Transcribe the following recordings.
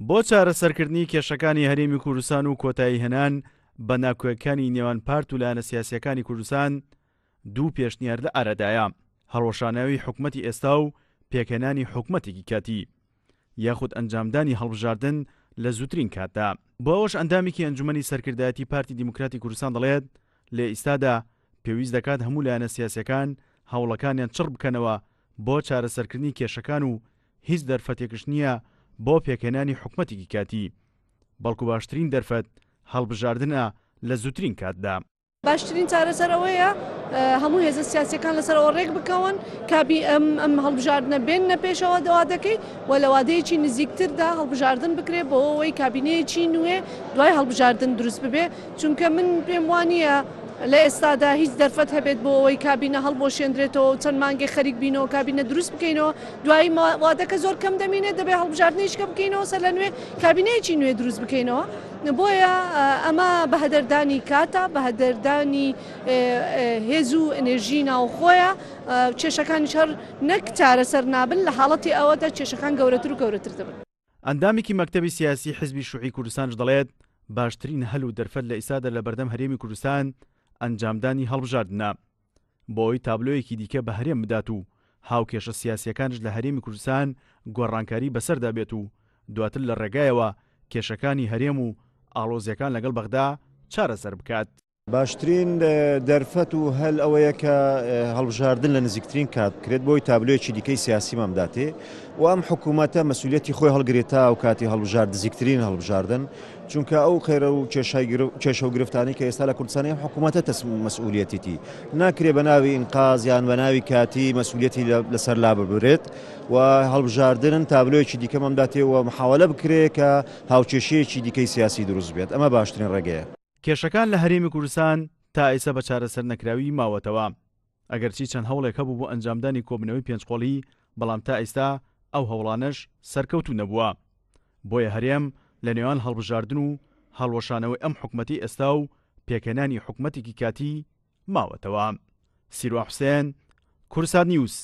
بۆ چارەسەرکردنی کێشەکانی هەرێمی کوردستان و کۆتاییهێنان بە ناکۆکیەکانی نێوان پارت و لایەنە سیاسییەکانی کوردستان، دوو پێشنیار لە ئارادایە، هەڵوەشانەوەی حکومەتی ئێستا و پێکهێنانی حکومەتێکی کاتی، یاخود ئەنجامدانی هەڵبژاردن لە زووترین کاتدا. بۆ ئەوەش ئەندامێکی ئەنجومەنی سەرکردایەتی پارتی دیموکراتی کوردستان دەڵێت، لە ئیستادا پێویست دەکات هەموو لایەنە سیاسیەکان هەوڵەکانیان چڕ بکەنەوە بۆ چارەسەرکردنی کێشەکان و هیچ دەرفەتێکش نییە بۆ پێکهێنانی حکومەتێکی کاتی، بەڵکو باشترین دەرفەت هەڵبژاردنە لە زووترین کاتدا. باشترین چارەسەر ئەوەیە هەموو هێزە سیاسیەکان لەسەر ئەوە ڕێک بکەون کابی ئەم ئەم هەڵبژاردنە بێننە پێشەوە دوادەکەی و لە وادەیەکی نزیکتردا هەڵبژاردن بکرێت بۆ ئەوەی کابینەیەکی نوێ دوای هەڵبژاردن دروست ببێ چونکە من پێم وانییە لە ئێستادا هیچ دەرفەت هەبێت بۆ ئەوەی کابینە هەڵبوەشێندرێتەوە و چەند مانگێک خەریک بینەوە کابینە دروست بکەینەوە دوایی وادەکە زۆر کەم دەمینێت دەبێت هەڵبژاردنێکە بکەینەوە سەر لە نوێ کابینەیەکی نوێ دروست بکەینەوە بۆیە ئەمە بەهەدەردانی کاتە، بەهەدەردانی هێز و ئەنێرژی ناوخۆیە، کێشەکانیش هەر نەک چارەسەر نابن، لە حاڵەتی ئەوەدا کێشەکان گەورەتر و گەورەتر دەبن. ئەندامێکی مەکتەبی سیاسی حزبی شوعی کوردستانش دەڵێت، باشترین هەل و دەرفەت لە ئیستادا لەبەردەم هەرێمی کوردستان ئەنجامدانی هەڵبژاردنە. بۆ ئەوەی تابلۆیەکی دیکە بە هەرێم بدات و هاوکێشە سیاسییەکانش لە هەرێمی کوردستان گۆڕانکاری بەسەردا بێت و دواتر لە ڕێگایەوە کێشەکانی هەرێم و ئاڵۆزییەکان لەگەڵ بەغدا چارەسەر بکات. باشترین دەرفەت و هەل ئەوەیە کە هەڵبژاردن لە نزیکترین کات بکرێت بۆی تابلۆیەکی دیکەی سیاسیمان بداتێ و ئەم حکوومەتە مەسولیەتی خۆی هەڵگرێت تا ئەو کاتی هەڵبژارد نزیکترین هەڵبژاردن چونکە ئەو قەیرە و کێشە و گرفتانەی کە ئێستا لە کوردستان ئەم حکوومەتە مەسئولیەتیتی ناکرێ بە ناوی ئینقاز یان بە ناوی کاتی مەسئولیەتی لەسەر لا ببرێت و هەڵبژاردنن تابلۆیەکی دیکەمان بداتێ و محاولە بکرێ کە هاوکێشەیەکی دیکەی سیاسی دروست بێت ئەمە باشترین ڕێگەیە. کێشەکان لە هەرێمی کوردستان تا ئێستا بە چارەسەرنەکراوی ماوەتەوە. ئەگەرچی چەند هەوڵێک هەبوو بۆ ئەنجامدانی کۆبوونەوەی پێنجقۆڵی، بەڵام تا ئیستا ئەو هەوڵانەش سەرکەوتوو نەبووە. بۆیە هەرێم لە نێوان هەڵبژاردن و هەڵوەشانەوەی ئەم حکومەتەی ئێستا و پێکهێنانی حکومەتێکی کاتی ماوەتەوە. سیروان حوسێن، کوردسات نیوز،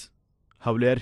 هەولێر.